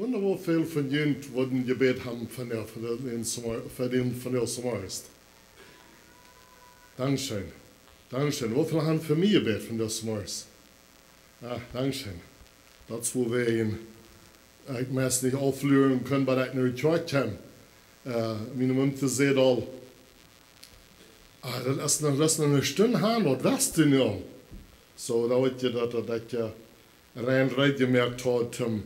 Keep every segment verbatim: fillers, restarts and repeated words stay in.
Wunda woo väl von junt wudden jebät haben von dän, von dän, dän Somar-, von dän, von dän Sommarist. Dankscheen. Dankscheen. Woo väl haben fa mie jebät von dän Sommarist? Jo, dankscheen. Daut es woo wie en, ekj meist nich aufluren kunnen, waut ekj nu jehieet hab. Äh, miene Mumte säd aul: "Ah, daut es noch, daut es noch eene Stund han, waut west du nu aul?" Soo, dan weet jie daut, daut ekj, äh, rein reed jemoakt haud, om,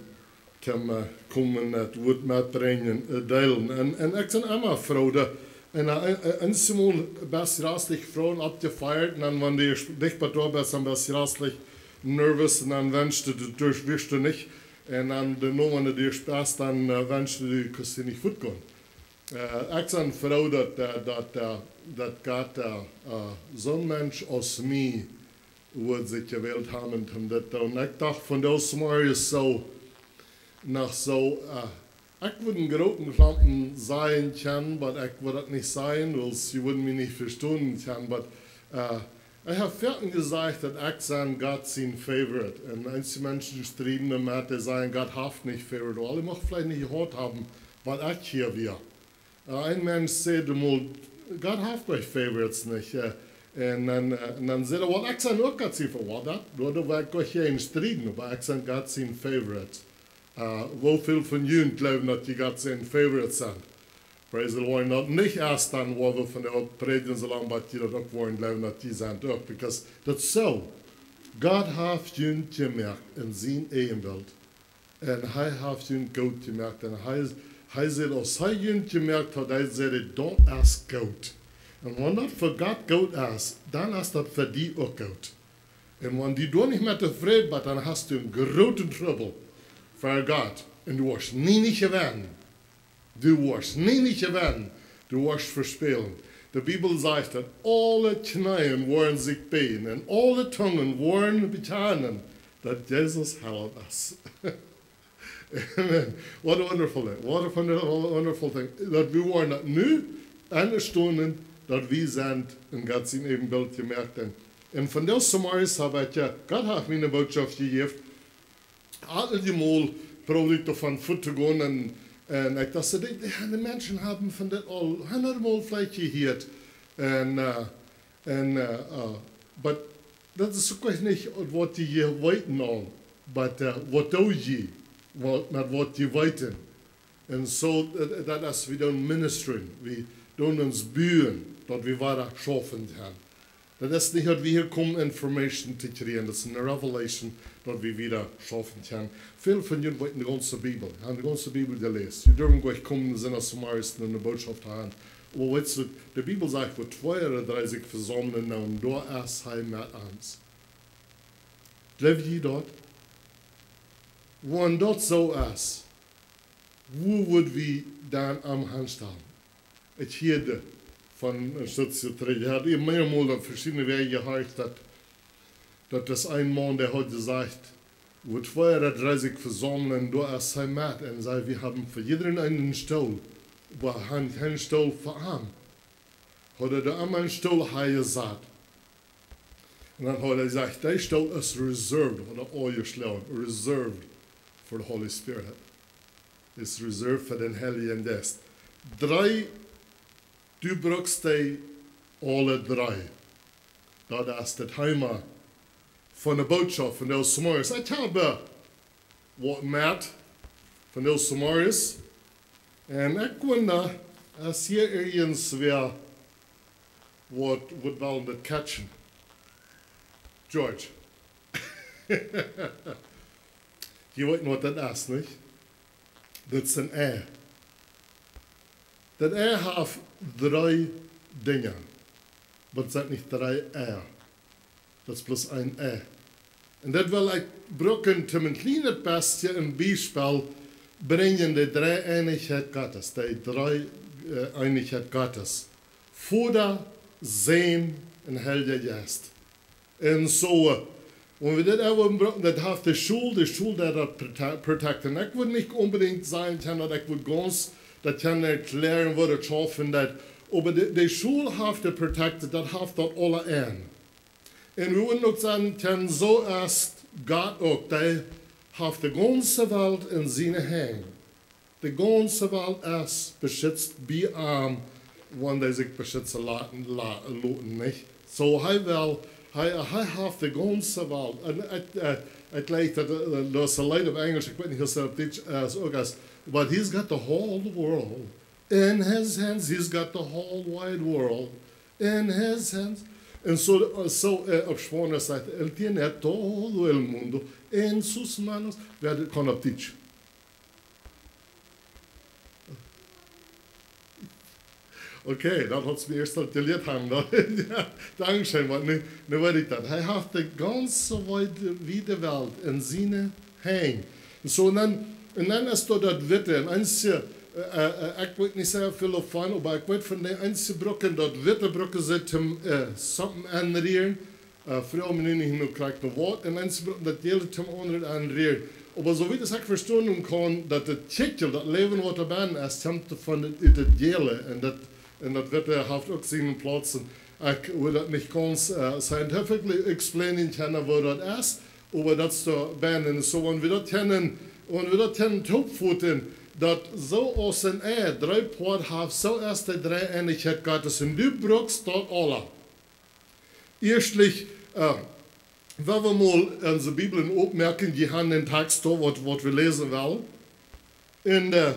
om, äh, komen, daut Wuat metbrinjen, äh, deelen. Un, un ekj sie emma froo, daut, un, äh, un, un eenjemol best jrastlich froo oppjefieet, un dan, wan du dicht bie doa best, dan best jrastlich nervous, un dan wenschst du, du, du wisst du nich, un dan de Numma, dee du spast, dan, äh, wenschst du, du kunst die nich goot gonen. Äh, ekj sie froo, daut, äh, daut, äh, daut Gott, äh, äh, soon Mensch aus mie wudd sikj jewält haben, om dit to doonen. Ekj docht von dän Sommarist soo, noch soo, äh, ekj wudd een grooten Klompen sajen kjennen, oba ekj wudd daut nich sajen, wiels jie wudden mie nich vestonen kjennen, oba, äh, ekj hab foaken jesajcht, daut ekj sie Gott sien favorite. Un eenje Menschen strieden doamet, dee sajen, Gott haft nich favorite. Well, ekj mucht veleicht nich jehieet haben, waut ekj hia wia. Äh, een Mensch säd mol, Gott haft nich favorites, nich? Äh, un dan, äh, un dan säd hee, well, ekj sie uk Gott sien favorite. Well, daut, doa wudd ekj nich jäajen strieden, oba ekj sie Gott sien favorite. Äh, woo väl von junt jleewen, daut jie Gott sien favorite sent? Praise the Lord. Daut nich ieescht dan, wua wie von de Opp prädjen, soo lang bat jie daut uk woaren jleewen, daut jie sent uk. Because daut es soo. Gott haft junt jemoakt en sien Eajenbilt. Un hee haft junt goot jemoakt. Un hee, hee säd, aus hee junt jemoakt haud, hee säd, daut es goot. Un wan daut fa Gott goot es, dan es daut fa die uk goot. Un wan du doa nich met tofräd best, dan hast du een grooten Trubbel fa Gott. Un du woascht nie nich jewennen. Du woascht nie nich jewennen. Du woascht vespälen. De Bibel sajcht, daut aule Kjnees woaren sikj bäajen un aule Tungen woaren bekjanen, daut Jesus Herr es. Amen. What a wonderful thing. What a wonder-, what a wonderful thing. Daut wie woaren daut nu aunstonen, daut wie sent en Gott sien Eajenbilt jemoakt. Un, un von dän Sommarist hab ekj, jo, Gott haft mie eene Botschaft jejäft. Aul dee mol proowd ekj doavon väa to gonen un, un ekj docht, dee, dee, dee Menschen haben von dit aul hundat mol veleicht jehieet. Un, äh, un, äh, äh, but daut es uk nich waut jie weeten aul, but, äh, waut doo jie, waut, met waut jie weeten. Un soo, äh, daut es, wie doonen ministering, wie doonen ons buen, daut wie wieda schaufen kjennen. Daut es nich, daut wie hia komen information to kjrieen, daut es eene revelation, daut wie wieda schaufen kjennen. Väl von junt weeten de gaunze Bibel, haben de gaunze Bibel jeläst. Jie derwen goanich komen, sent aus Sommaristen eene Botschaft haben. Oba weetst du, de Bibel sajcht, wua twee ooda dree sikj vesaumlen, nu, un doa es hee met ons. Jleew jie daut? Wan daut soo es, wua wudd wie dan aum hanstalen? Ekj hieed von een Stootje trigj, ekj haud hia mearemol opp veschiedne Wäaj jehieet, daut, daut es een Maun, dee haud jesajcht, wua twee ooda dree sikj vesaumlen, doa es hee met. Un säd, wie haben fa jiedrem eenen Stool, oba haben kjeenen Stool fa am. Haud hee doa emma eenen Stool hanjesat. Un dan haud hee jesajcht, dee Stool es reserved, ooda auljeschloten, reserved for the Holy Spirit. Es reserved fa dän Heiljen Jeist. Dree, du brukst dee aule dree. Daut es daut Thema von de Botschaft von dän Sommarist. Ekj hab, äh, waut met von dän Sommarist. Un ekj wunda, es hia irjentwäa waut, waut well daut catchen? George. Jie weeten waut daut es, nich? Daut es een Ei. Daut Ei haft dree Dinja. Daut sent nich dree Eia. Daut es bloos een Ei. Un daut well ekj brucken, om een kjlienet bät een Biespel brinjen, de Dreeeenichkjeit Gottes, de Dree-, äh, Eenichkjeit Gottes. Voda, Sän un Heilja Jeist. Un soo, äh, wan wie daut äwa brucken, daut haft de School, de School deit daut prote-, protecten. Ekj wudd nich onbedinjt sajen kjennen, daut ekj wudd gaunz daut kjennen erkjläaren, woo daut schaufen deit. Oba de, de School haft daut protected, daut haft daut aula aun. Un wie wudden uk sajen kjennen, soo es Gott uk, dee haft de gaunze Welt en siene Henj. De gaunze Welt es beschitzt bie am, wan dee sikj beschitzen loten, la-, loten, nich? Soo, hee well, hee, hee haft de gaunze Welt. Un ekj, äh, ekj jleich daut, äh, daut es een Leet opp Enjlisch, ekj weet nich aus daut opp Dietsch es, uk es, but he's got the whole world in his hands, he's got the whole wide world in his hands. Un soo, soo, äh, opp Spanisch sajcht, él tiene todo el mundo en sus manos. Wäa kaun opp Dietsch? Okay, daut haud mie ieescht aul jelieet haben, ne? Jo, dankscheen, oba nu, nu weet ekj daut. Hee haft de gaunze wiede, wiede Welt en siene Henj. Un soo, un dan, un dan es doa daut Witte, un eenje, äh, äh, ekj weet nich sea väl doavon, oba ekj weet von de eenje brucken, daut Witte brucken see toom, äh, something aunrieren, äh, froag mie nu nich, nu kjrie ekj noch waut, un eenje brucken daut Jäle toom aundret aunrieren. Oba soo wiet aus ekj vestonen kaun, daut daut Kjikjel, daut Läwen waut doa bennen es, kjemt von daut, ut daut Jäle, un daut, un daut Witte haft uk sienen Plauz. Ekj well daut nich gaunz, äh, scientifically explainen kjennen, woo daut es, oba daut es doa bennen. Soo, wan wie daut kjennen, wan wie daut kjennen toopfoten, daut soo aus een Ei dree Poat haft, soo es de Dreeeenichkjeit Gottes. Un du brukst daut aula. Ieeschtlich, äh, well wie mol onse Bibeln oppmoaken, dee haben een Tekst doa, waut, waut wie läsen wellen. Un, äh,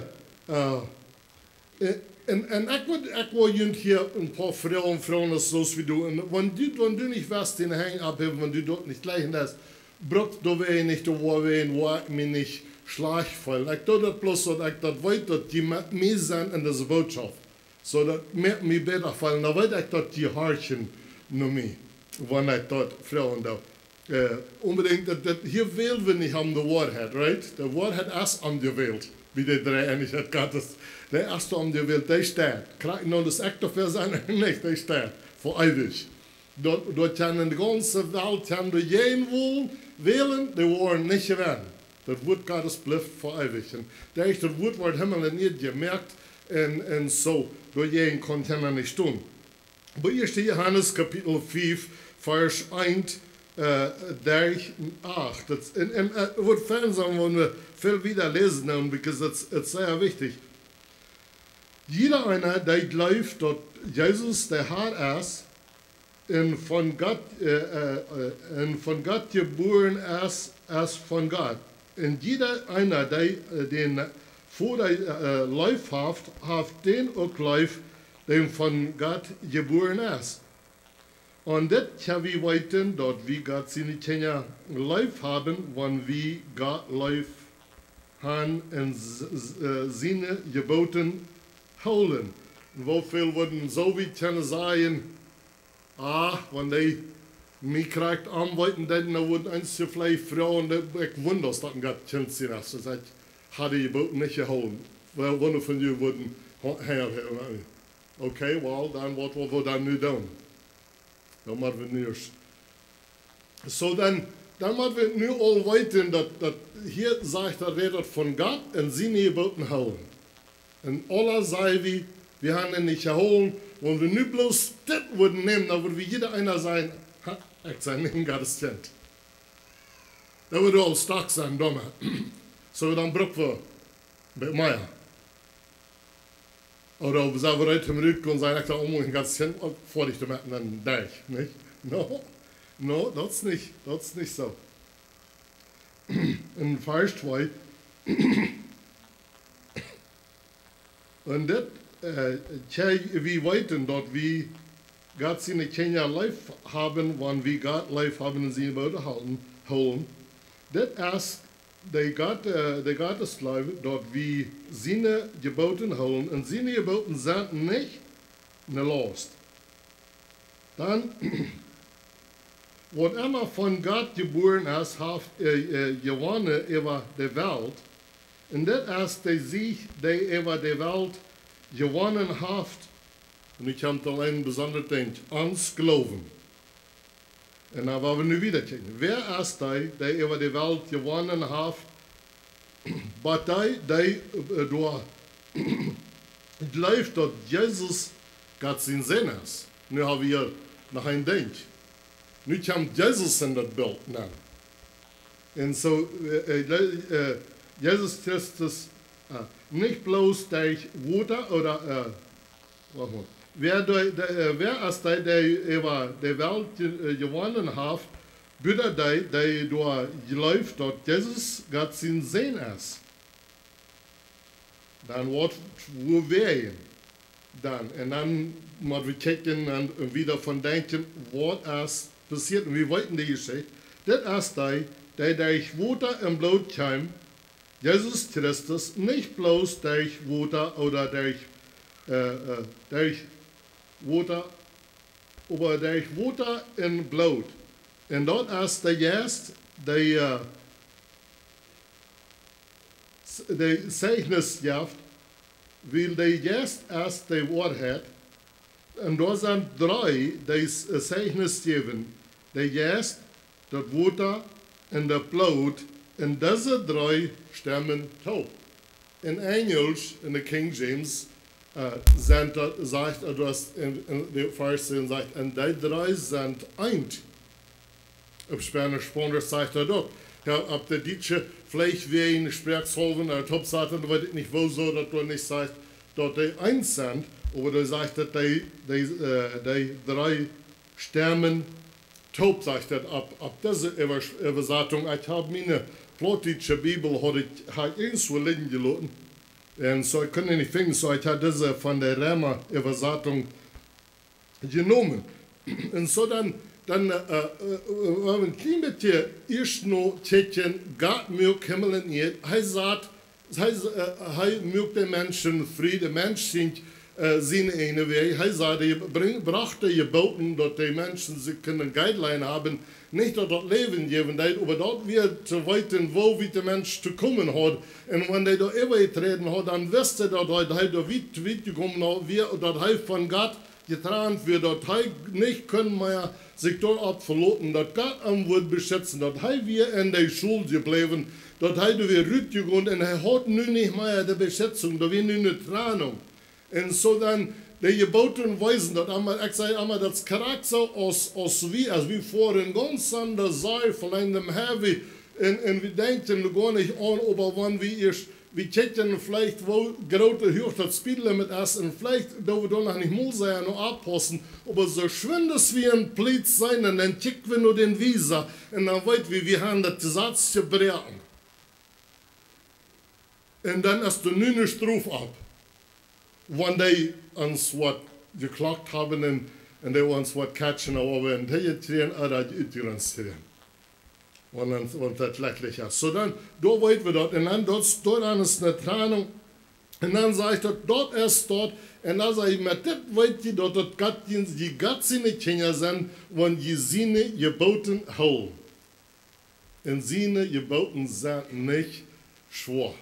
äh, un, un ekj wudd, ekj wudd junt hia een poa Froagen froagen, aus, soo aus wie doonen. Un wan du, wan du nich west diene Henj opphäwen, wan du daut nich jlikjen deist, bruck doawäajen nich to woaren, woa ekj mie nich schlajcht feelen. Ekj doo daut bloos, daut ekj daut weet, daut jie met mie sent en dise Botschaft. Soo daut moakt mie bäta feelen. Dan weet ekj, daut jie horchen no mie, wan ekj daut froagen doo. Äh, onbedinjt, daut, daut, hia well wie nich om de Woarheit, right? De Woarheit es omjewält, bie de Dreeeenichkjeit Gottes. Dee es omjewält, dee steit. Krakjt nu, daut ekj doafäa sie, nich, dee steit. Fa eewich. Doa, doa kjennen de gaunze Welt, kjennen doa jäajen wellen, wälen, dee woaren nich jewennen. Daut Wuat Gottes blift fa eewich. Un daut es daut Wuat, waut Himmel un Ieed jemoakt, un, un soo, doa jäajen kaun kjeena nich stonen. Bie ieeschte Johanes Kapitel fief, Varsch eent, äh, derch acht. Daut, un, un, äh, wudd fein sennen, wan wie väl wieda läsen, dan, because daut, daut es sea wichtich. Jieda eena, dee jleeft, daut Jesus de Har es, un von Gott, äh, äh, äh, un von Gott jebuaren es, es von Gott. Un jieda eena, dee, äh, dän Voda, äh, leef haft, haft dän uk leef, dee von Gott jebuaren es. Un dit kjenn wie weeten, daut wie Gott siene Kjinja leef haben, wan wie Gott leef haben un s-, s-, äh, siene Jeboten hoolen. Un woo väl wudden soo wiet kjennen sajen, ah, wan dee mie krakjt aunweeten deeden, dan wudd eena veleicht froagen, daut ekj wunda, aus daut een Gott kjennen sie, aus hee sajcht, haud dee Jeboten nich jehoolen. Well, woo väl von junt wudden ha-, ha-, ha-, Okay, well, dan waut well wie dan nu doonen? Dan mott wie nu ieescht. Soo, dan, dan mott wie nu aul weeten, daut, daut hia sajcht, daut rät daut von Gott un siene Jeboten hoolen. Un aula saj wie, wie haben an nich jehoolen, wan wie nu bloos dit wudden nämen, dan wudd wie jieda eena sajen, ha, ekj sie nich een Gott sien Kjint. Dan wudd wie aul stoakj sennen, doamet. Soo, dan bruck wie bät mea. Ooda wie sellen rut em Rut gonen, sajen, ekj saj, oh, mien gaunzet Kjint, oh, foadich doamet, un dan denkj, nich? No, no, daut es nich, daut es nich soo. En Varsch twee. Un dit, äh, kjenn wie weeten, daut wie Gott siene Kjinja leef haben, wan wie Gott leef haben un siene Jeboten hoolen, hoolen. Dit es de Gott, äh, de Gottesleew, daut wie siene Jeboten hoolen, un siene Jeboten sent nich ne Laust. Dan, waut emma von Gott jebuaren es, haft, äh, äh, jewonnen äwa de Welt. Un dit es de Sieg, dee äwa de Welt jewonnen haft. Un nu kjemt aul een besondret Dinkj, ons Gloowen. Un dan woa wie nu wieda kjikjen. Wäa es dee, dee äwa de Welt jewonnen haft? Oba dee, dee, äh, doa jleeft, daut Jesus Gott sien Sän es. Nu hab wie noch een Dinkj. Nu kjemt Jesus en daut Bilt nenn. Un soo, äh, äh, Je-, äh, Jesus Christus, äh, nich bloos derch Wota ooda, äh, wacht mol. Wäa, dee, dee, äh, wäa es dee, dee äwa de Welt je-, äh, jewonnen haft, buta dee, dee doa jleeft, daut Jesus Gott sien Sän es? Dan waut, woo wäa dan? Un dan mott wie kjikjen un, un wieda von denkjen, waut es passieet. Un wie weeten de Jeschicht. Dit es dee, dee derch Wota un Bloot kjeem, Jesus Christus, nich bloos derch Wota ooda derch, äh, äh, derch Wota, oba derch Wota un Bloot. Un daut es de Jeist, dee, äh, s-, dee Zeichnis jeft, wiels de Jeist es de Woarheit. Un doa sent dree, dee s-, äh, Zeichnis jäwen. De Jeist, daut Wota un daut Bloot, un dise dree stemmen toop. En Enjelsch, en de King James, äh, sent daut, sajcht, äh, du hast en, en de Varsch sajcht, un dee dree sent eent. Opp Spaunisch, Spaunisch sajcht daut uk. Jo, opp de Dietsche, veleicht wäa een Sproaksolven, äh, toop saten, dan weet ekj nich, wuarom daut doa nich sajcht, daut dee eent sent, oba doa sajcht daut dee, dee, äh, dee dree stemmen toop, sajcht daut opp, opp dise Äwa-, Äwasatunk. Ekj hab miene plautdietsche Bibel, haud ekj, haud ekj irjentwua lijen jeloten. Un soo, ekj kunn dee nich finjen, soo ekj hab dise von de Reema Äwasatunk jenomen. Un soo dan, dan, äh, äh, äh, wan wie een kjlien bät ieescht no kjikjen, Gott muak Himmel un Ieed. Hee sajcht, hee, äh, hee muak de Menschen frie, de Mensch jinkj, äh, siene eejne Wäaj. Hee säd, hee bring-, brocht de Jeboten, daut de Menschen see kunnen guideline haben, nich daut daut Läwen jäwen deed, oba daut wia to weeten, woo wiet de Mensch to komen haud. Un wan hee doa äwajeträden haud, dan wist hee, daut hee, hee doa wiet, wiet jekomen haud, wia, daut hee von Gott jetrant wia, daut hee nich kunn mea sikj doaropp veloten, daut Gott am wudd beschitzen, daut hee wia en de Schult jebläwen, daut hee doa wia rutjegonen un hee haud nu nich mea de Beschitzunk, doa wia nu eene Trennung. Un soo dan, de Jeboten weesen daut emma, ekj saj emma, daut es krakjt soo aus, aus wie, aus wie foaren gaunz aun de Sied von eenem Highway un, un wie denkjen doa goanich aun, oba wan wie ieescht, wie kjikjen veleicht, woo groot de Huach daut Speedlimit es, un veleicht, daut wie doa noch nich mol sent, no oppaussen, oba soo schwind aus wie en Pließ sent, un dan kjikj wie no dän Wieesel, un dan weet wie, wie haben daut Jesaz jebroaken. Un dan es doa nu eene Strof opp. Wan dee ons waut jeklakt haben un, un dee ons waut catchen, oba wan dee kjrieen, ah, daut utjerenzt kjrieen. Wan ons, wan daut schlajcht es. Soo dan, doa weet wie daut. Un dan daut, doa dan es eene Trennung. Un dan sajcht daut, daut es daut. Un dan sajcht hee, met dit weet jie daut, daut Gott, jie, jie Gott siene Kjinja sent, wan jie siene Jeboten hoolen. Un siene Jeboten sent nich schwoa.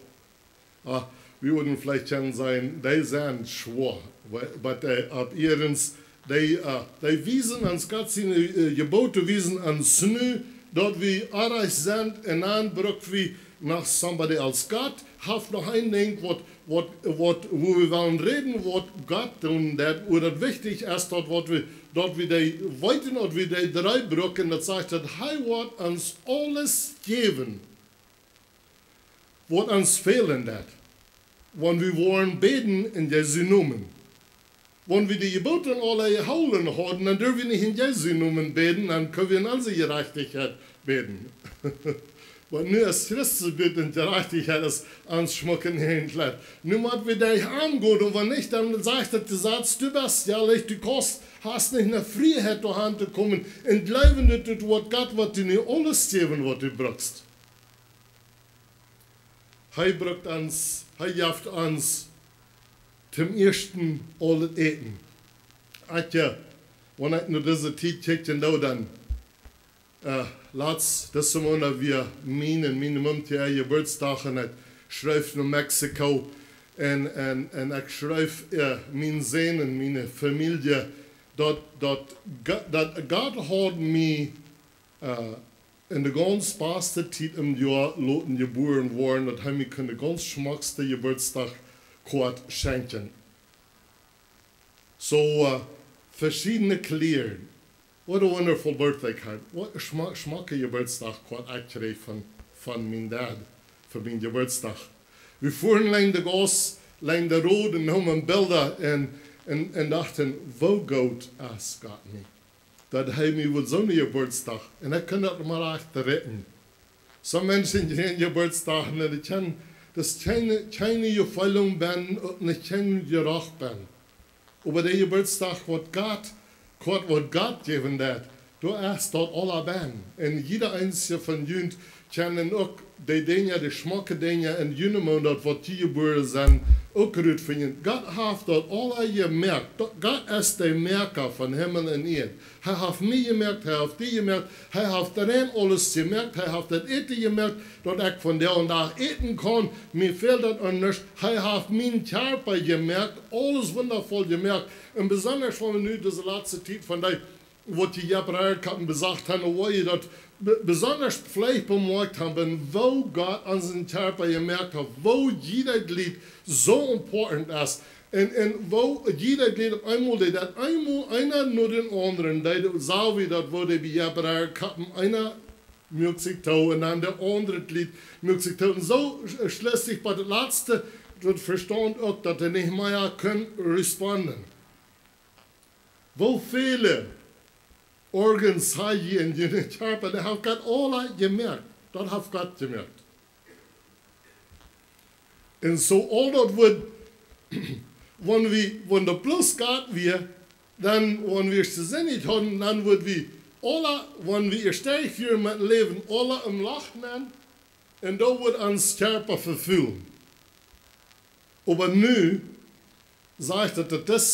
Ah, wie wudden veleicht kjennen sajen, dee sent schwoa. Wa-, waut dee opp ieescht, dee, äh, dee wiesen ons Gott siene, äh, Jeboten wiesen ons nu, daut wie oajch sent, un dan bruck wie noch somebody else. Gott haft noch een Dinkj, waut, waut, waut, wua wie wellen räden, waut Gott doonen deit, wua daut wichtich es, daut waut wie, daut wie dee weeten, daut wie dee dree brucken, daut sajcht, daut hee woat ons aules jäwen, waut ons fälen deit, wan wie woaren bäden en Jesu Nomen. Wan wie de Jeboten aule jehoolen hauden, dan durf wie nich en Jesu Nomen bäden, dan kjenn wie en onse Jerajchtichkjeit bäden. Oba nu es Christus Bloot un Jerajchtichkjeit es ons schmock en Haunt. Nu mott wie doa aungonen, un wan nich, dan sajcht daut Jesaz, du best jelich, du kaust, hast nich eene Frieheit doahan to komen, un jleewen daut, daut woat Gott, waut die nu aules jäwen, waut du bruckst. Hee brukt ons, hee jeft ons toom ieeschten aulet Äten. Ekj, äh, wan ekj no dise Tiet kjikj, dan, äh, latst, dise Moonat wia mien un miene Mom äa Jeburtsdach un ekj schreef no Mexiko un, un, un ekj schreef, äh, mienen Sän un miene Famielje, daut, daut Go-, daut Gott haud mie, äh, en de gaunz baste Tiet em Joa loten jebuaren woaren, daut hee mie kunn de gaunz schmockste Jeburtsdachkoat schenkjen. Soo, äh, veschiedne Kjleeda. What a wonderful birthday card. Waut schmo-, schmocke Jeburtsdachkoat ekj kjrieech von, von mien Dad fa mien Jeburtsdach. Wie fuaren lenjd de Gauss, lenjd de Rood un neemen Bilda un, un, un dochten: "Woo goot es Gott mie, daut hee mie wudd soone Jeburtsdach." Un ekj kunn daut mau rajcht ritten. Soone Menschen kjrieen Jeburtsdach, un dee kjennen, daut es kjeene, kjeene Jefeelunk bennen, uk nich kjeen Jeroch bennen. Oba de Jeburtsdach, waut Gott, kort waut Gott jäwen deed, doa es daut aula bennen. Un jieda eensje von junt kjennen uk de Dinja, de schmocke Dinja en june Moonat, waut jie jebuaren sent, uk rutfinjen. Gott haft daut aula jemoakt. Daut, Gott es de Moaka von Himmel un Ieed. Hee haft mie jemoakt, hee haft die jemoakt, hee haft rein aules jemoakt, hee haft daut Äten jemoakt, daut ekj vondoag dän Dach äten kaun. Mie fält daut aun nuscht. Hee haft mienen Kjarpa jemoakt, aules wundavoll jemoakt. Un besonda wan wie nu dise latste Tiet von dee, waut dee Jebrailkappen besacht haben, woo jie daut be-, besonda veleicht bemoakt haben, woo Gott onsen Kjarpa jemoakt haft, woo jiedet Glied soo important es. Un, un woo jiedet Glied opp eemol deed, daut eemol eena no dän aundren deed, soo aus daut, woo dee bie Jebrailkappen, eena muak sikj too un dan daut aundre Glied muak sikj too. Un soo sch-, schlieslich bie daut latste, daut Vestaunt uk, daut hee nich mea kunn responden. Woo väle Organs ha jie en june Kjarpa? Daut haft Gott aula jemoakt. Daut haft Gott jemoakt. Un soo aul daut wudd, wan wie, wan daut bloos Gott wia, dan, wan wie jesunnt hauden, dan wudd wie aula, wan wie ieescht hia met läwen, aula em Loch nenn, un daut wudd ons Kjarpa vefulen. Oba nu sajcht et, daut dis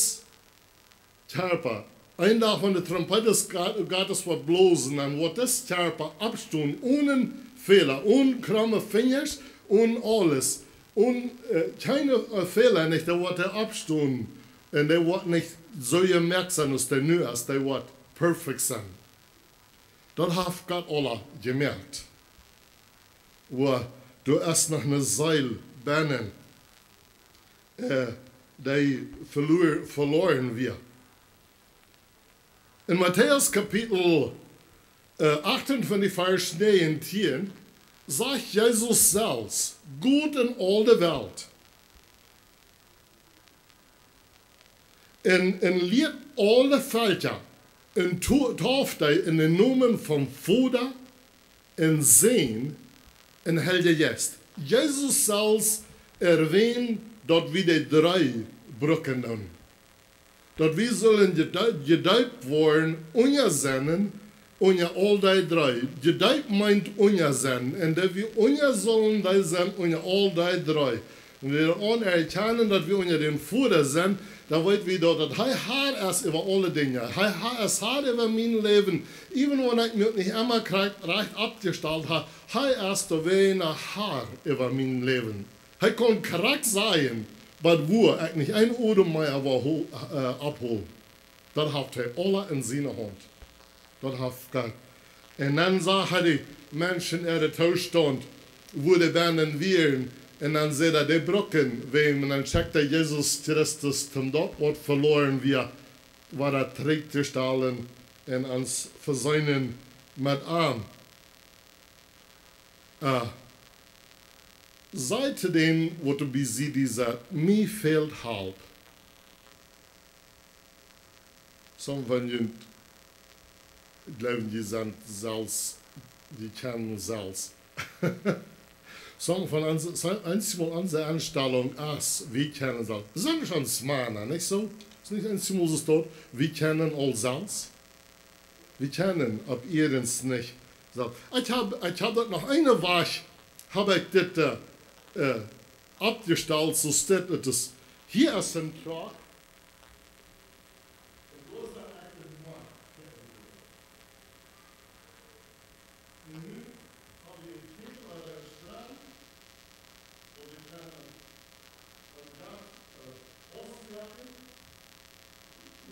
Kjarpa, een Dach, wan de Trompet Gott-, Gottes woat blosen, dan woat dis Kjarpa oppstonen, onen Fäla, onen kromme Finjasch, onen aules, onen, äh, kjeene, äh, Fäla nich, dan woat hee oppstonen. Un dee woat nich soo jemoakt sennen aus dee nu es, dee woat perfekt sennen. Daut haft Gott aula jemoakt. Oba doa es noch ne Seel bennen, äh, dee veloa-, veloaren wia. En Matäus Kapitel, äh, achtuntwintich, Varsch näajentieen, sajcht Jesus selfst: "Got en aul de Welt un, un lieet aule Velkja un to-, deept dee en dän Nomen vom Voda un Sän un Heilja Jeist." Jesus selfst erwähnt, daut wie dee dree brucken doonen. Daut wie sellen jedee-, jedeept woaren, unja sennen, unja aul dee dree. Jedeept meent unja sennen. Un daut wie unja sellen dee sennen, unja aul dee dree. Wan wie daut anerkjanen, daut wie unja dän Voda sent, dan weet wie daut, daut hee Har es äwa aule Dinja. Hee Ha-, es Har äwa mien Läwen. Even wan ekj mie nich emma krakjt rajcht oppjestalt ha, hee es doawäajen Har äwa mien Läwen. Hee kaun krakjt sajen, waut wua ekj nich een Odem mea woa ho-, äh, opphoolen. Daut haft hee aula en siene Haunt. Daut haft Gott. Un dan sach hee de Menschen äaren Toostaunt, woo dee bennen wieren. Un dan säd hee, dee brucken wäm. Un dan schekjt hee Jesus Christus, om daut, waut veloaren wia, wada trigj to stalen un ons vesenen met am. Äh, saj to dän, waut du bie sied hast: "Mie fält Help." Sommje von junt jleewen, jie sent selfst, jie kjennen selfst. Sommje von ons, soo, eenjemol onse Enstalunk es, wie kjennen selfst. Besonda ons Mana, nich soo? Es nich eenjemol soo daut, wie kjennen aul selfst? Wie kjennen opp iernst nich. Soo, ekj hab, ekj hab daut noch eene Wäakj, hab ekj dit, äh, äh, oppjestalt, soo steit et. Hia es een Truck.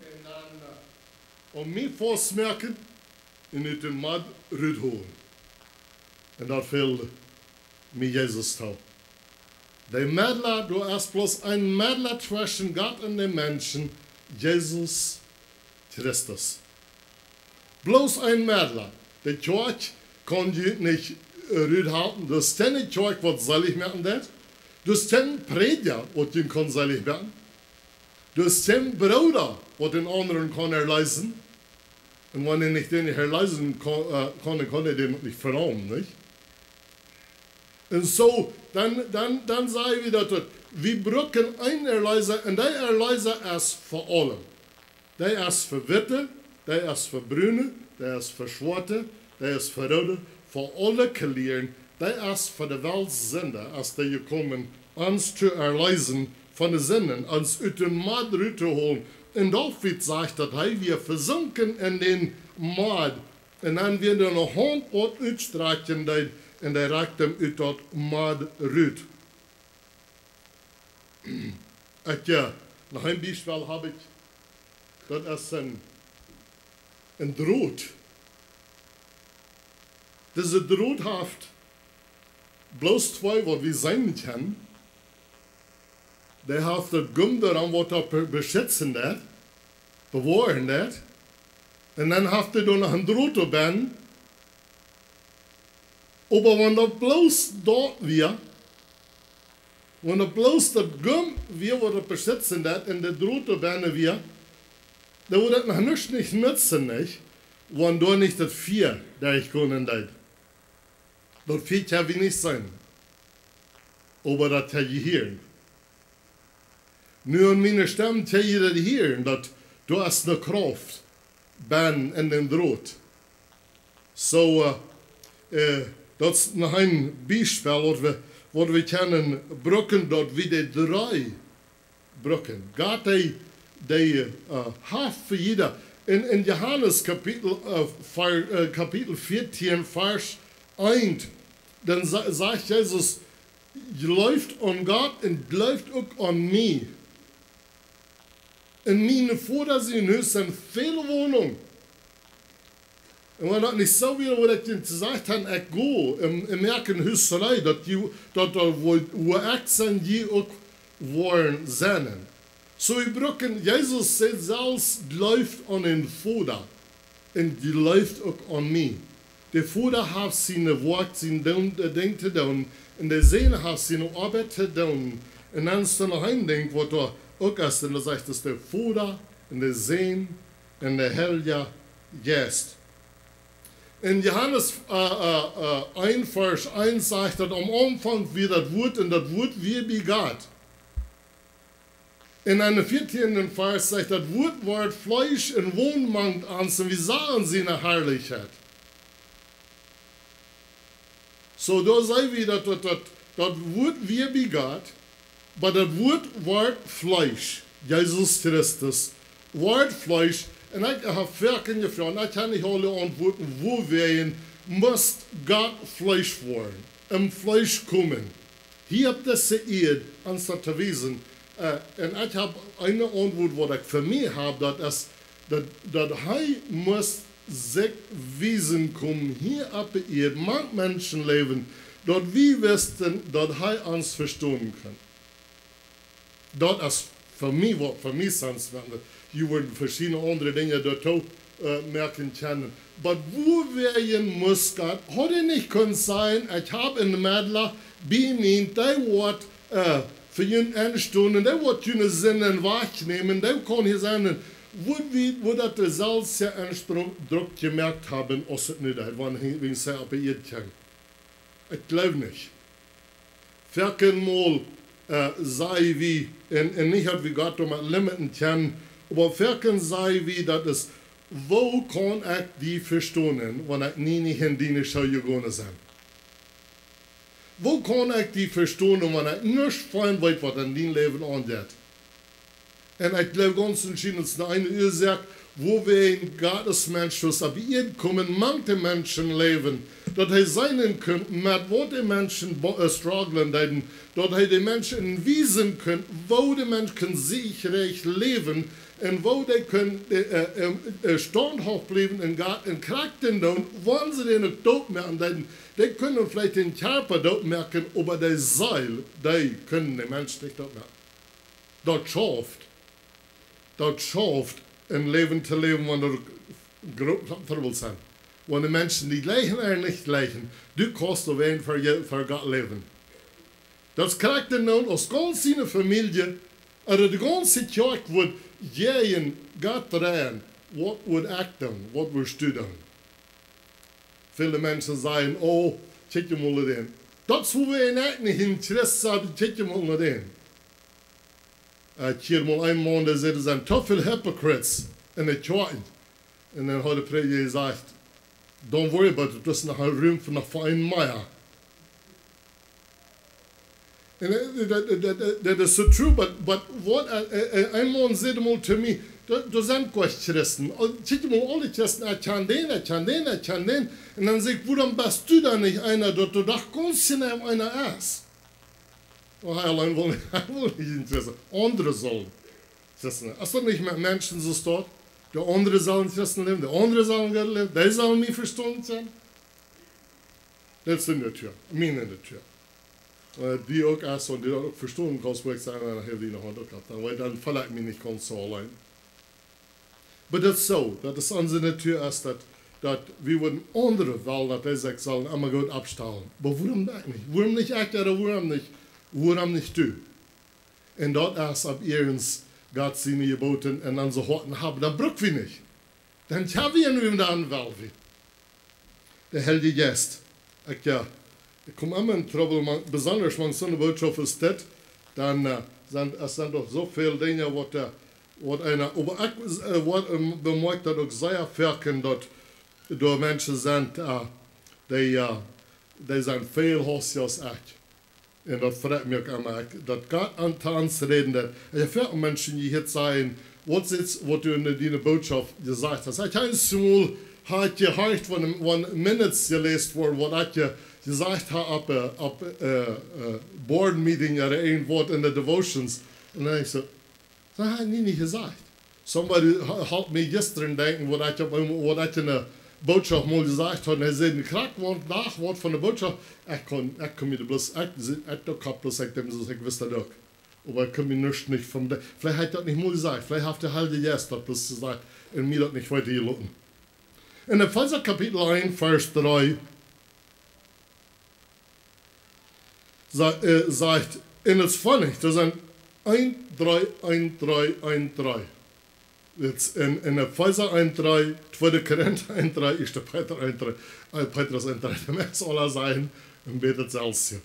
Un dan, äh, om mie faust moaken un ut dän Modd rut holen. Un daut fäld mie Jesus too. De Medla, doa es bloos een Medla tweschen Gott un de Menschen, Jesus Christus. Bloos een Medla. De Kjoakj kaun junt nich rut halpen. Du hast kjeene Kjoakj, waut seelich moaken deit. Du hast kjeenen Prädja, waut dän kaun seelich moaken. Du hast kjeenen Brooda, waut dän aundren kaun erleesen. Un wan hee nich dän erleesen kaun, äh, kaun, dan kaun hee dän uk nich verroomen, nich? Un soo, dan, dan, dan saj wie daut, daut wie brucken eenen Erleesa, un dee Erleesa es fa aulem. Dee es fa Witte, dee es fa Brune, dee es fa Schwoate, dee es fa Roode, fa aule Kalieren, dee es fa de Welt sien Sinda, es dee jekomen, ons to erleesen von de Sinden, ons ut dän Modd rut to holen. Un David sajcht, daut hee wia vesunken en dän Modd. Un dan wia doa eene Haunt, waut utstrakjen deed, un dee rakjt am ut daut Modd rut. Ekj, jo, noch een Biespel hab ekj. Daut es een, een Drot. Dise Drot haft bloos twee, waut wie seenen kjennen. Dee haft daut Gummi doaraun, waut daut be-, beschitzen deit, bewoaren deit. Un dan haft dee doa noch een Drot doabennen. Oba wan daut bloos daut wia, wan daut bloos daut Gummi wia, waut daut beschitzen deit, un de Drot doabennen wia, dan wudd daut noch nuscht nich nutzen, nich? Wan doa nich daut Fia derchgonen deed. Daut Fia kjenn wie nich seenen. Oba daut kjenn jie hieren. Nu aun miene Stemm kjenn jie daut hieren, daut doa es eene Krauft bennen en dän Drot. Soo, äh, äh, daut es noch een Biespel, waut wie, waut wie kjennen brucken, daut wie dee dree brucken. Gott, dee, dee, äh, haft fa jieda. En, en Johanes Kapitel, äh, Ver-, äh, Kapitel vieetieen, Varsch eent, dan sa-, sajcht Jesus: "Jleeft aun Gott un jleeft uk aun mie. En mienen Voda sien Hus sent väle Woninjen." Un wan daut nich soo wia, wudd ekj junt jesajcht haben: "Ekj go un, un moak een Hus frei, daut jie, daut doa, wua, wua ekj sie, jie uk woaren sennen." Soo, wie brucken, Jesus sajcht selfst: "Jleeft aun dän Voda un jleeft uk aun mie." De Voda haft siene Woakj, sien Ding, äh, Ding to doonen, un de Sän haft siene Oabeit to doonen. Un dan es doa noch een Dinkj, waut doa uk es, un daut sajcht, daut es de Voda un de Sän un de Heilje Jeist. En Johanes, äh, äh, äh, eent, Varsch eent sajcht, daut aum Aunfank wia daut Wuat un daut Wuat wia bie Gott. En dän vieetieenden Varsch sajcht, daut Wuat wort Fleesch un wond mank ons un wie sagen siene Harlichkjeit. Soo, doa seenen wie daut, daut, daut, daut Wuat wia bie Gott, oba daut Wuat wort Fleesch. Jesus Christus wort Fleesch. Un ekj hab foaken jefroacht, ekj hab nich aule Auntwuaten, wuawäajen must Gott Fleesch woaren, em Fleesch komen, hia opp dise Ieed ons daut to wiesen. Äh, un ekj hab eene Auntwuat, waut ekj fa mie hab, daut es, daut, daut hee must sikj wiesen komen hia opp de Ieed, mank Menschen läwen, daut wie wisten, daut hee ons vestonen kunn. Daut es fa mie, waut fa mie Sens moakt. Jie wudden veschiedne aundre Dinja doatoo, äh, moaken kjennen. Oba wuawäajen must Gott, haud hee nich kunt sajen: "Ekj hab een Medla bie mie, dee woat, äh, fa junt enstonen, dee woat june Sinden wajchnämen, dee kaun hia sennen"? Wudd wie, wudd daut deselwje Aunsproak jemoakt haben, aus et nu deed, wan hee, wan hee opp de Ieed kjeem? Ekj jleew nich. Foaken mol, äh, saj wie, un, un nich daut wie Gott doamet limiten kjennen, oba foaken saj wie, daut es: "Woo kaun ekj die vestonen, wan ekj nie nich en diene School jegonen sie? Woo kaun ekj die vestonen, wan ekj nuscht von weet, waut en dien Läwen aunjeit?" Un ekj jleew gaunz entschieden, daut es eene Uasoak, wuawäajen Gott aus Mensch wia, opp de Ieed komen, mank de Menschen läwen, daut hee seenen kunn, met waut de Menschen bo-, äh, strugglen deeden, daut hee de Menschen wiesen kunn, woo de Menschen siechreich läwen un woo dee kunnen, äh, äh, äh, staunthauft bliewen en Gott un krakjt dan, wan see dän uk doot moaken deeden, dee kunnen veleicht dän Kjarpa doot moaken, oba de Seel, dee kunnen de Menschen nich doot moaken. Daut schauft. Daut schauft, een Läwen to läwen, wan doa groote Trubbels sent. Wan de Menschen die jleichen ooda nich jleichen, du kaust doawäajen fa, fa Gott läwen. Daut es krakjt endoont aus gaunz siene Famielje, ooda de gaunze Kjoakj wudd jäajen Gott räden, waut wudd ekj doonen, waut wurscht du doonen? Väle Menschen sajen: "Oh, kjikj mol no dän. Daut es woo wie en ekj nich en Christ sent, kjikj mol no dän." Ekj hieed mol een Maun, dee säd: "Doa sent too väl hypocrites en de Kjoakjen." Un dan haud de Prädja jesajcht: "Don't worry about it, doa es noch Rum fa, noch fa een mea." Un, äh, that, that, that, that is so true, but, but what, äh, äh, een Maun säd mol to mie: "Doa, doa sent kjeene Christen. Aul, kjikj mol, aule Christen, ekj kjan dän, ekj kjan dän, ekj kjan dän." Un dan saj ekj: "Wuarom best du dan nich eena, daut du doch gaunz jeneiw eena es?" Oh, hee auleen wull, hee wull nich en Christ. Aundre sellen Christen. Es daut nich met Menschen soo staut? De aundre sellen Christen läwen, de aundre sellen Gott läwen, dee sellen mie vestonen kjennen. Daut es de Natua, miene Natua. Äh, dee uk es, un dee daut uk vestonen kaust, woo ekj saj, dan hab ekj noch waut uk jehaut. Dan, dan feel ekj mie nich gaunz soo auleen. Oba daut es soo, daut es onse Natua, es daut, daut wie wudden aundre wellen, daut dee sikj sellen emma goot oppstalen. Oba wuarom daut nich? Wuarom nich ekj, ooda wuarom nich, wuarom nich du? Un daut es, wan wie ons Gott siene Jeboten en onse Hoaten haben, dan bruck wie nich. Dan kjenn wie nu en dan well wie. De Heilje Jeist. Ekj, jo, ekj kom emma en Trubbel, mau besonda mank soone Bootschoft aus dit, dan, äh, sent, et sent doch soo väl Dinja, waut, äh, waut eena, oba ekj, äh, waut, ähm, bemoakjt daut uk sea foaken, daut doa Menschen sent, äh, dee, äh, dee sent väl haustiger aus ekj. Un daut freit mie uk emma, ekj, daut Gott aun, to ons räden deit. Un ekj hab väl Menschen jehieet sajen: "Waut es, waut du en diene Bootschoft jesajcht hast?" Ekj hab eemol, hab ekj jehieet, wan, wan Minutes jeläst worden, waut ekj je-, jesajcht hab opp, äh, opp, äh, äh, Board Meeting ooda irjentwaut en de Devotions. Un dan denkj ekj soo: "Daut hab ekj nie, nie jesajcht." Somebody ha-, haud mie jistren denkjen, waut ekj opp eemol, waut ekj en de Bootschoft mol jesajcht haud. Un hee säd: "Krakjt wan, Dach, waut von de Bootschoft." Ekj kunn, ekj kunn mie doa bloos, ekj, ekj doa Kopp bloos, ekj denkj soo, ekj wist daut uk. Oba ekj kunn mie nuscht nich von de, veleicht hab ekj daut nich mol jesajcht, veleicht haft de Heilje Jeist daut bloos jesajcht un mie daut nich weeten jeloten. En Efeesa Kapitel eent, Varsch dree, sa-, äh, sajcht, un et es funny, daut sent eent dree, eent dree, eent dree. Daut es en, en Efeesa eent dree, tweede Korinta eent dree, ieeschte Petrus eent dree, äh, Petrus eent dree, de Menschen aula sajen, un bät et selfst hia.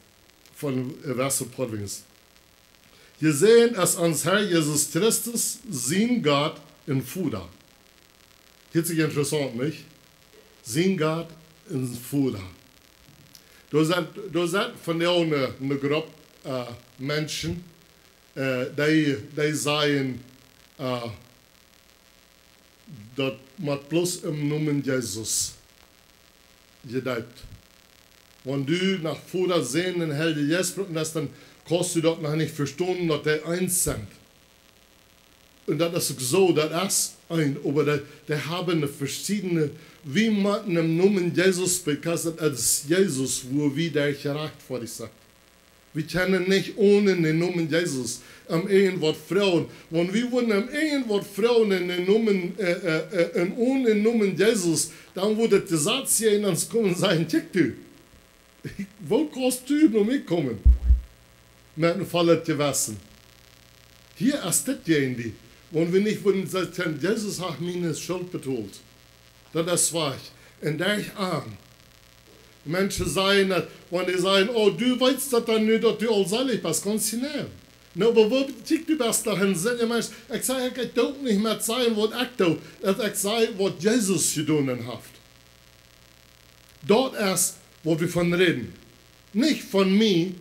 Von, äh, Wessel Portwings. Jesäajent es ons Herr Jesus Christus, sien Gott un Voda. Hieet sikj interessaunt, nich? Sien Gott un Voda. Doa sent, doa sent von de eene, eene Grupp, äh, Menschen, äh, dee, dee sajen, äh, daut mott bloos em Nomen Jesus jedeept. Wan du no Voda, Sän un Heilja Jeist brucken deist, dan kaust du daut noch nich vestonen, daut dee eent sent. Un daut es uk soo, daut es eent, oba dee, dee haben veschiedne, wie motten em Nomen Jesus, because daut es Jesus, woo wie doa jerajcht fa die sent. Wie kjennen nich onen dän Nomen Jesus om irjentwaut froagen. Wan wie wudden om irjentwaut froagen en dän Nomen, äh, äh, äh, en, onen dän Nomen Jesus, dan wudd daut Jesaz hia en ons komen un sajen: "Kjikj du, woo kaust du no mie komen met een vollet Jewessen?" Hia es dit jäajen die, wan wie nich wudden sajen: "Jesus haft miene Schult betolt." Daut es wajch. Un doa es aun. Menschen sajen daut, wan dee sajen: "Oh, du weetst daut dan nu, daut du aul selich best, gaunz jeneiw." Na, oba woo, kjikj, du best doch een Sinda, Mensch. Ekj saj, ekj, ekj doo nich met sajen, waut ekj doo, daut ekj saj, waut Jesus jedonen haft. Daut es, waut wie von räden. Nich von mie,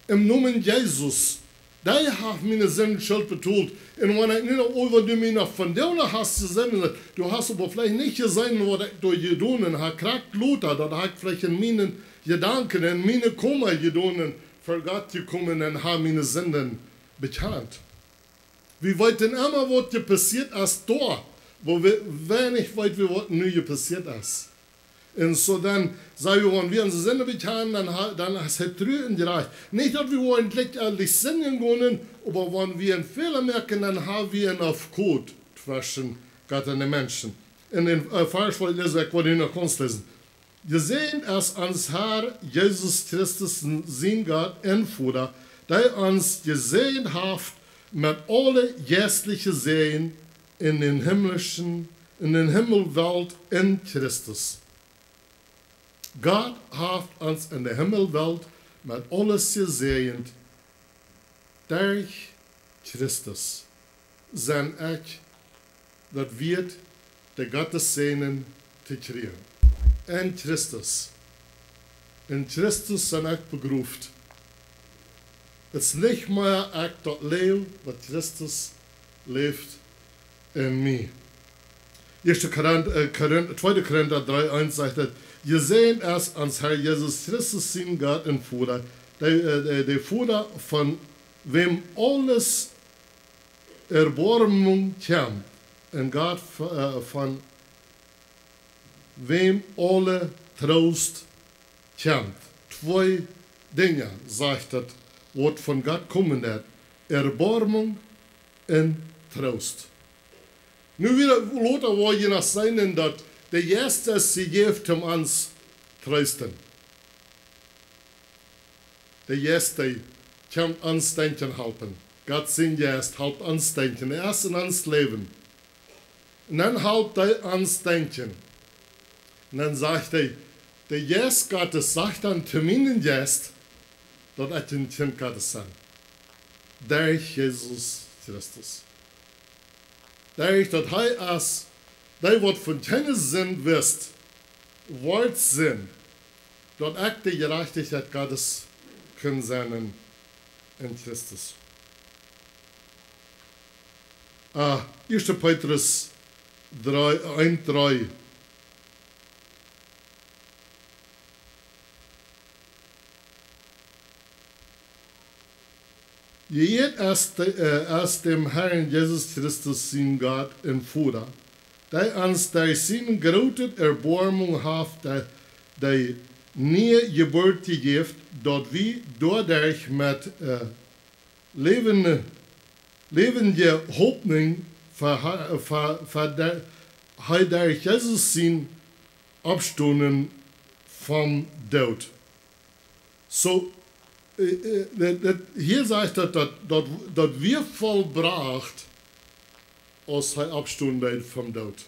em Nomen Jesus. Dee haft miene Sinden Schult betolt. Un wan ekj nu noch, oh, wan du mie noch von doa noch hast jeseenen, du hast oba veleicht nich jeseenen, waut ekj doa jedonen hab, krakjt lota, daut hab ekj veleicht en miene Jedanken, en miene Koma jedonen, ver Gott jekomen un hab miene Sinden bekjant. Wie weeten emma, waut jepassieet es doa, woo wie, weinich weet wie, waut nu jepassieet es. Un soo dan, saj wie, wan wie onse Sinden bekjanen, dan ha-, dan es hee tru un jerajcht. Nich daut wie woaren jlikj eentlich sindjen gonen, oba wan wie een Fäla moaken, dan ha wie een Aufkot tweschen Gott un de Menschen. En dän, äh, Varsch, waut ekj läs, ekj well hia noch gaunz läsen. Jesäajent es ons Herr Jesus Christus, sien Gott un Voda, dee ons jesäajent haft met aule jeistliche Säajen en dän himmlischen, en dän Himmelwelt en Christus. Gott haft ons en de Himmelwelt met aules jesäajent derch Christus. Sent ekj daut wieet, de Gottes Säajen to kjrieen? En Christus. En Christus sie ekj begroft. Et es nich mea ekj daut läw, oba Christus läft en mie. Ieeschte Korint-, äh, Korint-, Tweede Korinta dree eins sajcht et: Jesäajent es ons Herr Jesus Christus, sien Gott un Voda, de, äh, de, de Voda, von wäm aule Erboarmunk kjemt, un Gott, äh, von wäm aule Troost kjemt. Twee Dinja, sajcht et, waut von Gott komen deit: Erboarmunk un Troost. Nu wada, lota woa wie noch seenen, daut de Jeist es jejäft om ons treesten. De Jeist, dee kjemt ons denkjen halpen. Gott sien Jeist halpt ons denkjen. Hee es en ons Läwen. Un dan halpt hee ons denkjen. Un dan sajcht hee, de Jeist Gottes sajcht dan to mienen Jeist, daut ekj een Kjint Gottes sie. Derch Jesus Christus. Derch daut hee es, dee waut von kjeene Sind wist, wort Sind, daut ekj de Jerajchtichkjeit Gottes kunn sennen en, en Christus. Ah, Ieeschte Petrus dree, eent dree. Jeieet es de, äh, es däm Herrn Jesus Christus sien Gott un Voda, dee ons derch siene groote Erboarmunk haft de, de niee Jeburt jejäft, daut wie doaderch met, äh, läwende, läwende Hopninj ver-, ver-, ver-, de-, hee derch Jesus sien Oppstonen vom Doot. Soo, äh, äh, daut, daut, hia sajcht daut, daut, daut, daut wia vollbrocht, aus hee oppstonen deed vom Doot.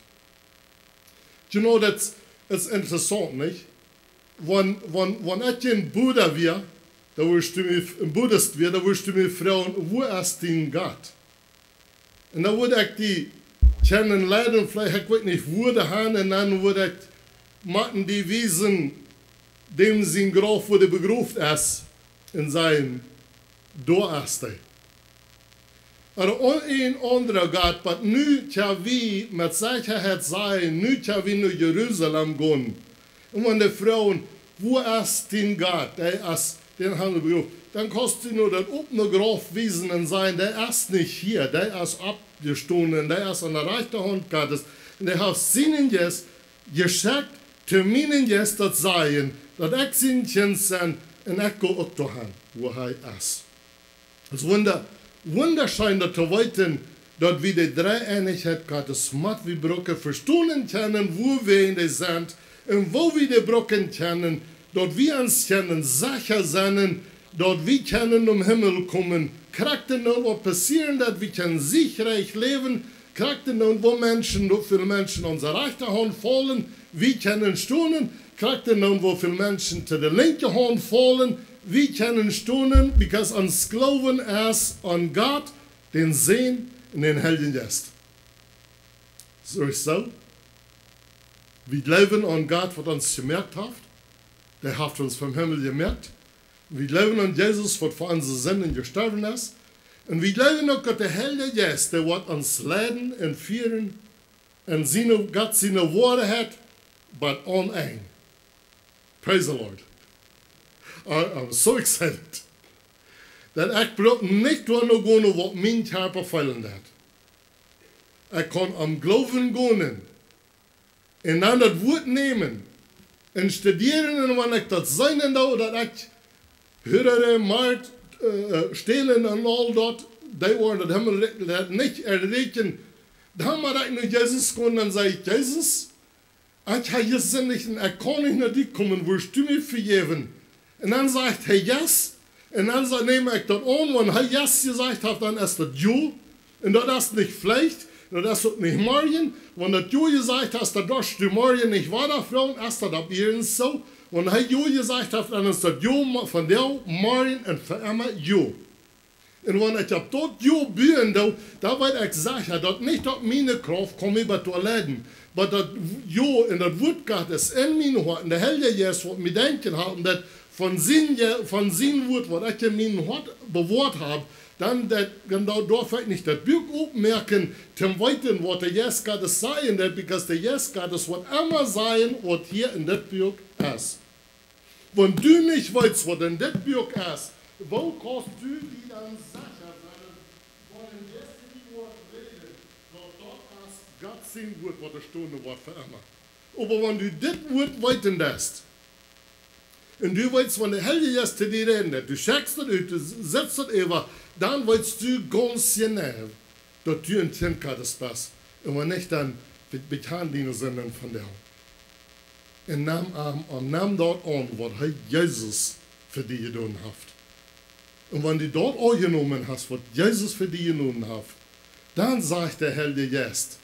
You know, daut es interessaunt, nich? Wan, wan, wan ekj een Buda wia, dan wurscht du mie, een Buddhist wia, dan wurscht du mie froagen: Wua es dien Gott? Un dan wudd ekj die kjennen leiden, veleicht, ekj weet nich, wua doahan, un dan wudd ekj motten die wiesen, däm sien Grauf, wua dee begroft es, un sajen: Doa es hee. Ooda een aundra Gott, oba nu kjenn wie met Sechaheit sajen, nu kjenn wie no Jerusalem gonen. Un wan dee froagen: Wua es dien Gott? Dee es, dän haben wie begroft. Dan kaust du no daut opne Grauf wiesen un sajen: Dee es nich hia, dee es oppjestonen, dee es aun de rajchte Haunt Gottes. Un dee haft sienen Jeist jeschekjt, to mienen Jeist daut sajen, daut ekj sien Kjint sie, un ekj go uk doahan, wua hee es. Daut es wunda-, wundascheen daut to weeten, daut wie de Dreeeenichkjeit Gottes, waut wie brucken, vestonen kjennen, wua wie en dee sent, un woo wie dee brucken kjennen, daut wie ons kjennen secha sennen, daut wie kjennen nom Himmel komen, krakjt dan waut passieren, daut wie kjennen siechreich läwen, krakjt dan woo Menschen, woo väl Menschen aun de rajchte Haunt faulen, wie kjennen stonen, krakjt dan woo väl Menschen to de linkje Haunt faulen, wie kjennen stonen, because ons Gloowen es aun Gott, dän Sän un dän Heiljen Jeist. Soo es soo. Wie gloowen aun Gott, waut ons jemoakt haft. Dee haft ons vom Himmel jemoakt. Wie gloowen aun Jesus, waut fa onse Sinden jestorwen es. Un wie gloowen uk, daut de Heilje Jeist, dee woat ons leiden un fieren en siene, Gott siene Woarheit, but aun Enj. Praise the Lord. I, I'm so excited. Daut ekj bruk nich doano gonen, waut mien Kjarpa feelen deit. Ekj kaun em Gloowen gonen. Un dan daut Wuat nämen. Un studieren, un wan ekj daut seenen doo, daut ekj Hurerei, Mord, äh, äh, Stälen un aul daut, dee woaren daut Himmelrikj nich erreichen. Dan mott ekj no Jesus gonen un saj ekj: "Jesus, ekj hab jesindicht un ekj kaun nich no die komen, wurscht du mie vejäwen?" Un dan sajcht hee: "Yes." Un dan sa-, näm ekj daut aun, wan hee yes jesajcht haft, dan es daut jo. Un daut es nich veleicht, daut es uk nich morjen. Wan daut jo jesajcht haft, dan doascht du morjen nich wada froagen, es daut opp iernst soo? Wan hee jo jesajcht haft, dan es daut jo mo-, vondoag, morjen un fa emma jo. Un wan ekj opp daut jo buen doo, dan weet ekj secha, daut nich daut miene Krauft kaun mie bat doa leiden, oba daut jo un daut Wuat Gottes en mien Hoat, un de Heilje Jeist waut mie denkjen halpen deit von sien Je-, von sien Wuat, waut ekj en mien Hoat bewoat hab, dan deit, dan doo-, doaf ekj nich daut Buak opmoaken, toom weeten waut de Jeist Gottes sajen deit, because de Jeist Gottes woat emma sajen waut hia en dit Buak es. Wan du nich weetst waut en dit Buak es, woo kaust du die dan secha sennen, wan de Jeist die woat räden, daut daut es Gott sien Wuat, waut doa stonen woat fa emma? Oba wan du dit Wuat weeten deist, un du weetst, wan de Heilje Jeist to die räden deit, du schekjst daut ut, du s-, setst daut äwa, dan weetst du gaunz jeneiw, daut du en Kjint Gottes best. Un wan nich, dan be-, bekjan diene Sinden vondoag. Un nemm am, un nemm daut aun, waut hee, Jesus, fa die jedonen haft. Un wan du daut aunjenomen hast, waut Jesus fa die jedonen haft, dan sajcht de Heilje Jeist: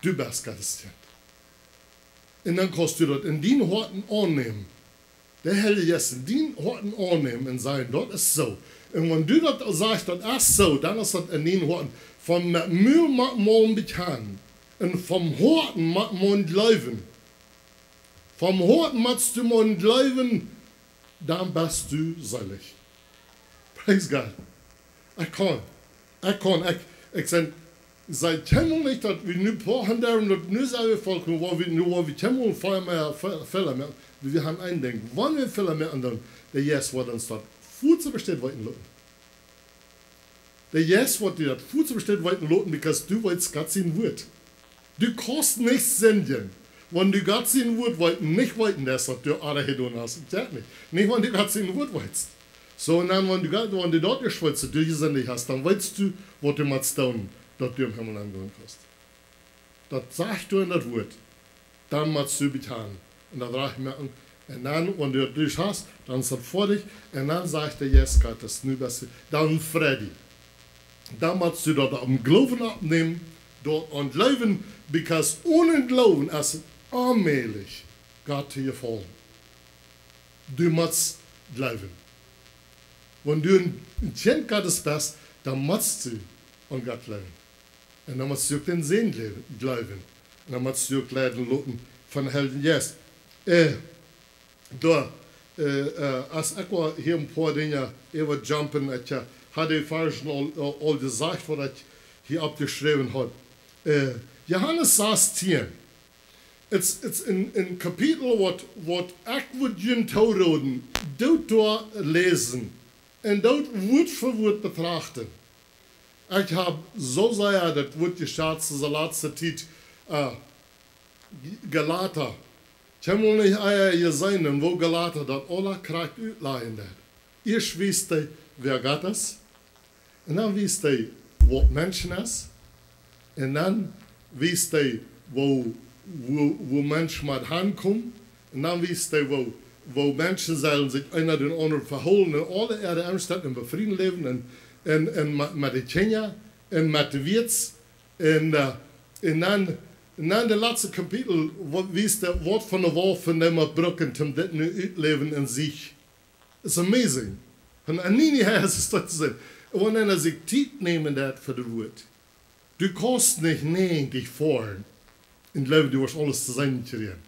"Du best Gottes Kjint." Un dan kaust du daut en dien Hoat aunnämen. De Heilje Jeist en dien Hoat aunnämen un sajen: "Daut es soo." Un wan du daut sajchst: "Daut es soo", dan es daut en dien Hoat. Von met Mul mott maun bekjanen un vom Hoaten mott maun jleewen. Vom Hoaten motst du maun jleewen, dan best du seelich. Praise God. Ekj kaun, ekj kaun, ekj, ekj saj, saj kjeenmol nich, daut wie nu pochen derwen, daut nu sent wie vollkomen, wua wie nu, wua wie kjeenmol Fäla mea, Fe-, Fäla mea. Wie haben een Dinkj, wan wie Fäla moaken, dan de Jeist woat ons daut fuaz bestemt weeten loten. De Jeist woat die daut fuaz bestemt weeten loten, because du weetst Gott sien Wuat. Du kaust nich sindjen, wan du Gott sien Wuat weeten, nich weeten deist, waut du aul jedonen hast. Daut jeit nich. Nich, wan du Gott sien Wuat weetst. Soo, un dan, wan du Gott, wan du daut nich weetst, daut du jesindicht hast, dan weetst du, waut du motst doonen, daut du em Himmel aunkomen kaust. Daut sajcht doa en daut Wuat. Dan motst du bekjanen. Un daut rajcht moaken. Un dan, wan du daut hast, dan es daut foadich. Un dan sajcht de Jeist Gottes: "Nu best du, dan frei die." Dan motst du daut em Gloowen oppnämen, daut aun jleewen, because onen Gloowen es et onmäajlich, Gott to jefaulen. Du motst jleewen. Wan du en, en Kjint Gottes best, dan motst du aun Gott jleewen. Un dan motst du uk dän Sän jleewen, jleewen. Un dan motst du uk leiden loten von dän Heiljen Jeist. Äh, doa, äh, äh, aus ekj woa hia een poa Dinja äwa jumpen, ekj, äh, haud de Varschen aul, aul, aul jesajcht, waut ekj hia oppjeschräwen haud. Äh, Johanes sastieen. Et, et es een, een Kapitel, waut, waut ekj wudd junt tooroden, doot doa läsen un doot Wuat fa Wuat betrachten. Ekj hab soo sea daut Wuat jeschazt dise latste Tiet, äh, Galata. Ekj hab noch nich ea jeseenen, woo Galata daut aula krakjt utlajen deit. Ieescht wiest hee, wäa Gott es. Un dan wiest hee, waut Mensch es. Un dan wiest hee, woo, woo, woo Mensch mott hankomen. Un dan wiest hee, woo, woo Menschen sellen sikj eena dän aundren vehoolen en aule äare Omstend, em Fräd läwen un, un, un met, met de Kjinja un met de Wieets. Un, äh, un dan, un dan daut latste Kapitel, waut wiest hee, waut fa eene Woaf von dee mott brucken, om dit nu utläwen en sikj. It's amazing. Un, un nie, nie, hee es daut to seenen. Un wan eena sikj Tiet nämen deit fa daut Wuat. Du kaust nich näajentich foaren un jleewen, du woascht aules to seenen kjrieen.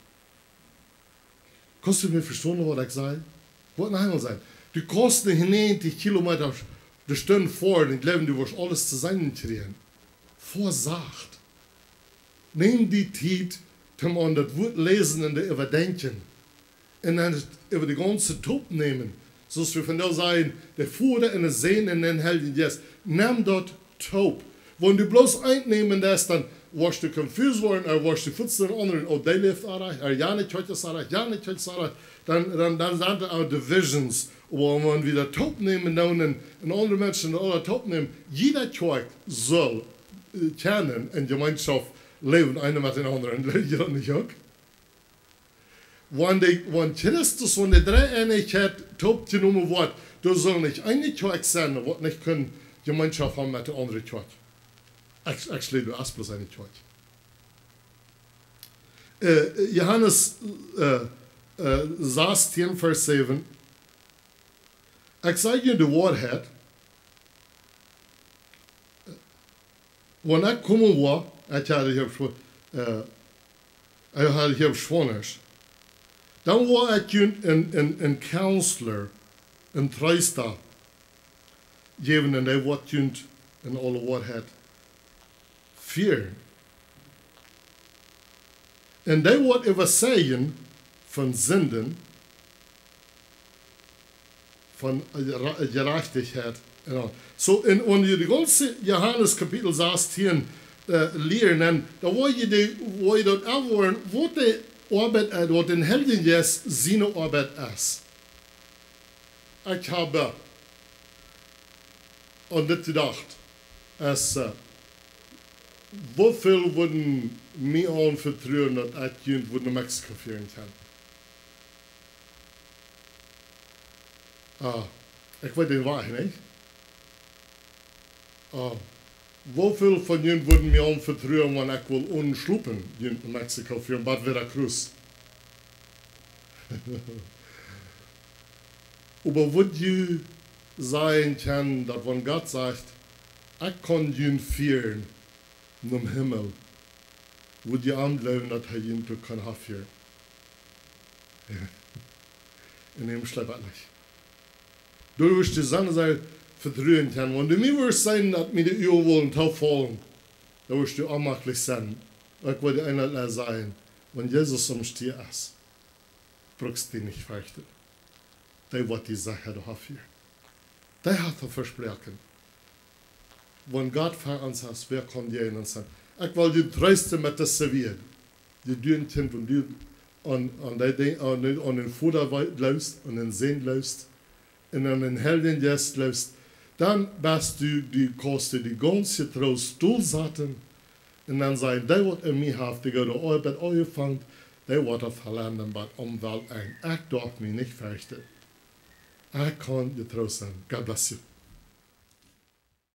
Kaust du mie vestonen, waut ekj saj? Waut een Enjel sent. Du kaust nich näajentich Kilometa de Stund foaren un jleewen, du woascht aules to seenen kjrieen. Foa sacht. Näm die Tiet, om aun daut Wuat läsen un doaräwa denkjen. Un dan äwa de gaunze Toop nämen. Soo aus wie vondoag sajen, de Voda un de Sän un dän Heiljen Jeist. Näm daut toop. Wan du bloos eent nämen deist, dan woascht du confused woaren, ooda woascht du fuaz dän aundren, oh, dee läft orrajcht, ooda jane Kjoakj es orrajcht, jane Kjoakj es orrajcht, dan, dan, dan sent doa uk divisions. Oba wan wie daut toop nämen, dan un, un aundre Menschen daut uk toop nämen, jieda Kjoakj saul kjennen en Jemeenschoft läwen, eena met dän aundren. Jleew jie daut nich uk? Wan de, wan Christus, wan de Dreeeenichkjeit toopjenomen woat, doa saul nich eene Kjoakj sennen, waut nich kaun Jemeenschoft haben met de aundre Kjoakj. Actually, doa es bloos eene Kjoakj. Äh, Johanes, äh, äh, sastieen, Varsch säwen. Ekj saj junt de Woarheit, wan ekj komen woa, ekj haud hia, äh, ekj haud hia Spanisch. Dan woa ekj junt een, een, een Counselor, een Treesta jäwen, un dee woat junt en aule Woarheit fieren. Un dee woat äwasajen von Sinden, von Jera-, Jerajchtichkjeit un aul. Soo, un wan jie de gaunze Johanes Kapitel sastieen, äh, lieren, dan, dan woa jie de, woa jie daut erwoaren, waut de Oabeit, äh, waut dän Heiljen Jeist siene Oabeit es. Ekj hab, äh, aun dit jedocht, es, äh, woo väl wudden mie aunvetruen, daut ekj junt wudd no Mexiko fieren kjennen? Ah, ekj weet nich, wua ekj nich. Ah, woo väl von junt wudden mie aunvetruen, wan ekj wull onen schlopen junt no Mexiko fieren, bat Veracruz? Oba wudd jie sajen kjennen, daut wan Gott sajcht: "Ekj kaun junt fieren nom Himmel", wudd jie am jleewen, daut hee junt doa kaun hanfieren? Un hee schlept nich. Du wurscht de Sonn sea vetruen kjennen. Wan du mie wurscht sajen, daut mie de Uagen wudden toofaulen, dan wurscht du onmaklich sennen. Ekj wudd die eemol sajen, wan Jesus aum Stia es, brukst die nich ferchten. Dee woat die secha doa hanfieren. Dee haft daut vesproaken. Wan Gott fa ons es, wäa kaun jäajen ons sennen? Ekj well die treesten met dise Wieed. Jie doonen Kjint, wan du aun, aun dee Dinj, aun dän, aun dän Voda wei-, jleefst, aun dän Sän jleefst, un aun dän Heiljen Jeist jleefst, dan best du, du kaust die gaunz jetroost dolsaten, un dan sajen: "Dee waut en mie haft de goode Oabeit aunjefongen, dee woat daut vollenden bat aum Weltenj. Ekj darf mie nich ferchten. Ekj kaun jetroost sennen." God bless you.